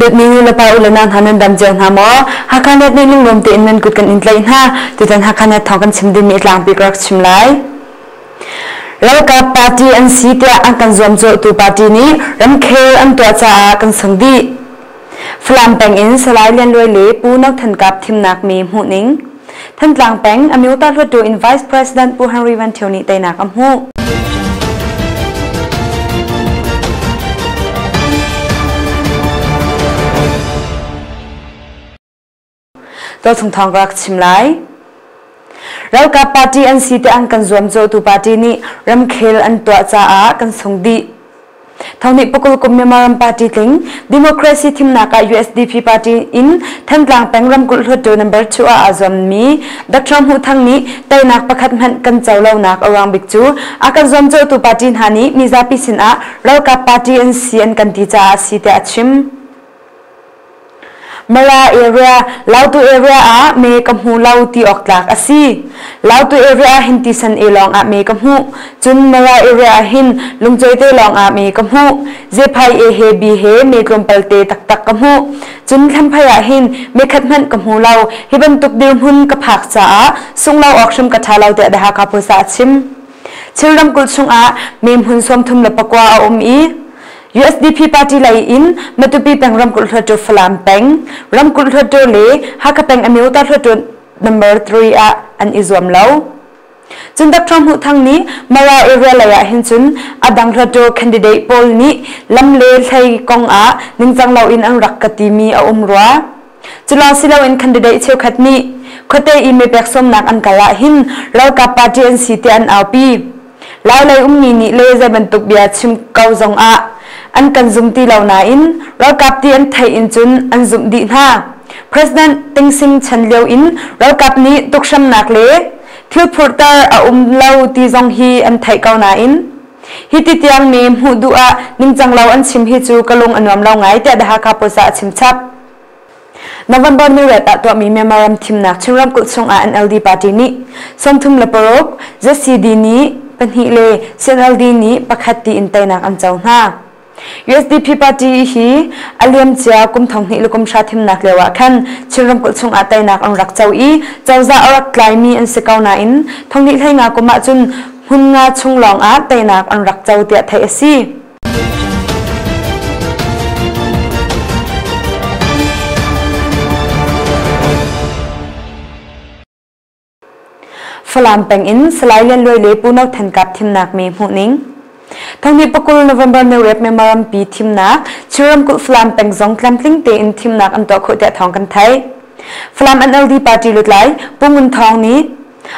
Dawtmi nu le pa u le nau hna nan dam cio hna maw? Hakha Net nih lunglawm tein nan kut kan in tlaih hna. Tutan Hakha Net thawng kan chim dingmi tlangpi ka rak chim lai. Ralkap party an si tiah an kan zuamcawhtu party nih ramkhel an tuah caah kan sung dih. Falam peng in Salai Lian Luai le Pu No Than Kap thimnak mi hmuhning. Thantlang peng Amyota Hluttaw in Vice President Pu Henry Van Thio nih teinak a hmuh. Tualchung thawng ka rak chim lai. Ralkap party an si te an kan zuamcawhtu party nih ramkhel an tuah caah kan sung dih. Thonghnih pakul kum Myanmar ram party tling democracy thimnak ah USDP party in Thantlang peng ramkulh hluttaw number 2 ah aa zuammi Dr. Hmuh Thang nih teinak pakhat hmanh kan co lonak a ruang bik cu a kan zuamcawhtu party hna nih mizapi sinah ralkap party an si an kan ti caah a si tiah a chim. Mara area, Lautu area ah me ka hmu lo ti awk tlak a si. Lautu area ah hin tisan e lawng ah me ka hmuh. Cun Mara area ah hin lungcawi te lawng ah me ka hmuh. Zephai e he bi he me tlawmpal te taktak ka hmuh. Cun thlamphai ah hin me khat hmanh ka hmu lo. Hi bantuk dirhmun ka phak caah sungh lo awk hrim ka ṭha lo tiah The Hakha Post ah a chim. Chin ramkulh chungah me hmun 34 a um i USDP party lei in Matupi peng ramkulh hluttaw Falam peng ramkulh hluttaw le Hakha peng Amyota hluttaw number 3 ah an i zuam lo. Cun Dr. Hmuh Thang nih Mara area lei ah hin cun adang hluttaw candidate pawl nih lam le hlei kong ah ningcang loin an rak ka timi a um rua. Culawng siloin candidate cheukhat nih khuate i mepek sawmnak an kal ah hin ralkap party an si tiah an aupi. Lailei ummi nih le zei bantuk bia chim ko zongah an kan zum ti lo nain ralkap ti an theih in cun an zumh dih hna. President Ting Sing chan lio in ralkap nih tukhramnak le thil phurter a um lo ti zong hi an theih ko nain hi ti tiang mi hmuh duh ah ningcang lo an chim hi cu ka lung a nuam lo ngai tiah The Hakha Post ah a chim chap. November ni riat ah tuahmi Myanmar ram thimnak Chin ramkulh chungah NLD party nih 36, ZCD nih pahnih le CNLD nih pakhat tiin teinak an co hna. USDP party hi a liamcia kum thonghnih le kum hra thimnak lio ah khan Chin ramkulh chungah teinak an rak co i cozah a rak tlaimi an si ko nain thonghnih hleinga kum ah cun hmun nga chung lawng ah teinak an rak co tiah theih a si. Falam peng in Salai Lian Luai le Pu No Than Kap thimnak mi hmuhning. Thonghnih pakul November ni riat Myanmar rampi thimnak Chin ramkulh Falam peng zong tlamtling tein thimnak an tuah khawh tiah thawng kan theih. Falam NLD party lutlai Pu Ngun Thawng nih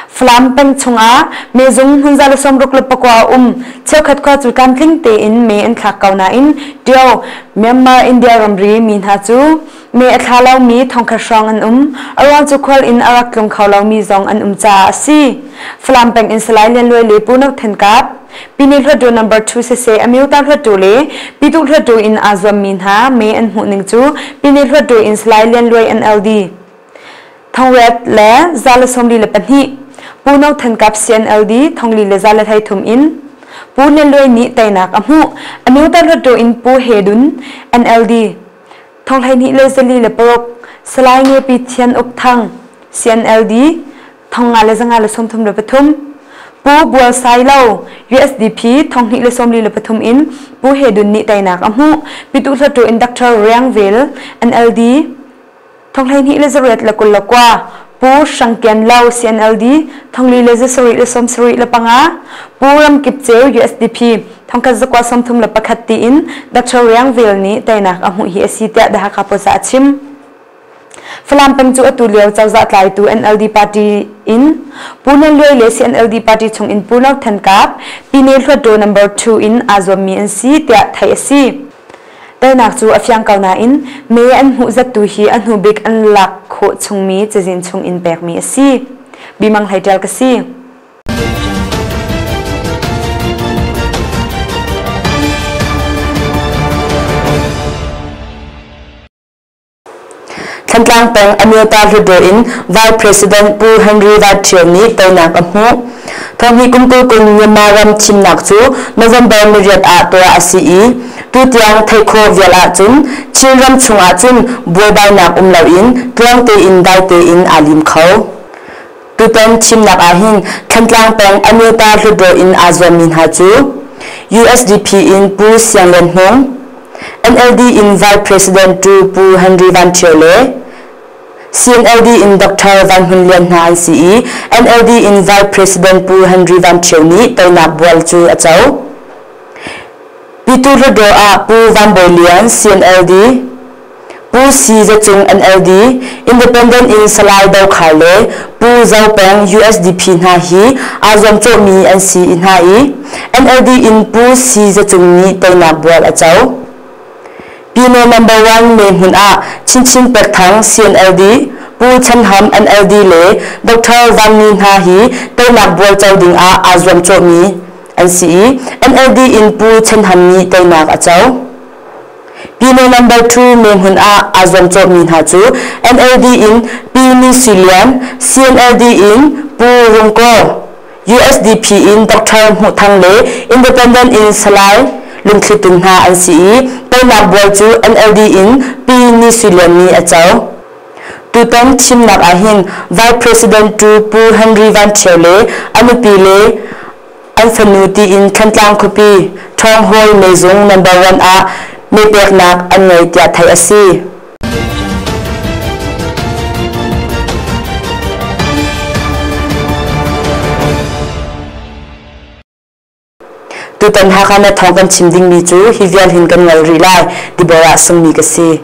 Falam peng chungah mezung hmun 164 a um. Cheukhat khua cu tlamtling tein me an thlak ko nain Tio, Myanmar India ramri mi hna cu me a thla lomi thongkhat hrawng an um. A ruang cu khual in a rak tlung kho lomi zong an um caah a si. Falam peng in Salai Lian Luai le Pu No Than Kap, Pine Hluttaw number 2 siseh Amyota Hluttaw le Pyituh Hluttaw in aa zuammi hna me an hmuh ning cu Pine Hluttaw in Salai Lian Luai NLD Thongriat le 142, Pu No Than Kap CNLD thongli le 133 in Pu Lian Luai nih teinak a hmuh. Amyota Hluttaw in Pu He Dun NLD thong 12 le 46, Salai Nge Pi Thian Uk Thang CNLD thong nga le 533, Pu Bual Sai Lo USDP thong hnih le 43 in Pu He Dun nih teinak a hmuh. Pyituh Hluttaw in Dr. Riang Vel NLD thong 12 le 829, Pu Hrang Kian Lo CNLD thong li le 7 le 75, Pu Ram Kip Ceu USDP thong khat zakua 31 tiin Dr. Riang Vel nih teinak a hmuh hi a si tiah The Hakha Post ah a chim. Falam peng cu atu lio cozah tlaitu NLD party in Pu Lian Luai le CNLD party chung in Pu No Than Kap, Pine Hluttaw number 2 in aa zuammi an si tiah theih a si. Teinak cu a fiang ko nain me an hmuh zattu hi a hnu bik an lak khawh chungmi cazin chung in pekmi a si. Bimang Hlei Ṭial ka si. Thantlang peng Amyota Hluttaw in Vice President Pu Henry Van Thio nih teinak a hmuh. Thonghnih kum kul kun Myanmar ram thimnak cu November ni riat ah tuah a si i Tutiang theih khawh vial ahcun Chinram chung ahcun buaibainak um loin tluang tein dai tein aa lim kho. Tutan thimnak ahhin Thantlang peng Amyota Hlutdaw in aa zuammi hna cu USDP in Pu Siang Lian Hmung, NLD in Vice President tu Pu Henry Van Ṭhio le CNLD in Dr. Van Hmun Lian hna an si i NLD in Vice President Pu Henry Van Ṭhio nih teinak bual cu a co. Pitu Hlutdaw ah Pu Van Bawi Lian, CNLD, Pu Si Za Cung NLD, Independent in Salai Do Khar le Pu Zo Peng USDP hna hi aa zuamcawhmi an si i hna i NLD in Pu Si Za Cung nih teinak bual a co. Pyine number 1 me hmun ah Chinchin Pek Thang CNLD, Pu Chan Ham NLD le Dr. Van Ni hna hi teinak bual co ding ah aa zuamcawhmi an si i NLD in Pu Chan Ham nih teinak a co. Pyine number 2 me hmun ah aa zuamcawhmi hna cu NLD in Pi Ni Sui Lian, CNLD in Pu Rung Kaw, USDP in Dr. Hmuh Thang le Independent in Salai Lungthli Tum hna an si i teinak bual cu NLD in Pi Ni Sui Lian nih a co. Tutan thimnak ahhin Vice President tu Pu Henry Van Ṭhio le a nupi le an fanu tiin Thantlang khuapi Ṭhawng Hall mezung number 1 ah mepeknak an ngei tiah theih a si. Tutan Hakha na thawng kan chim dingmi cu hi vial hin kan ngal rih lai. Deborah Sungmi ka si.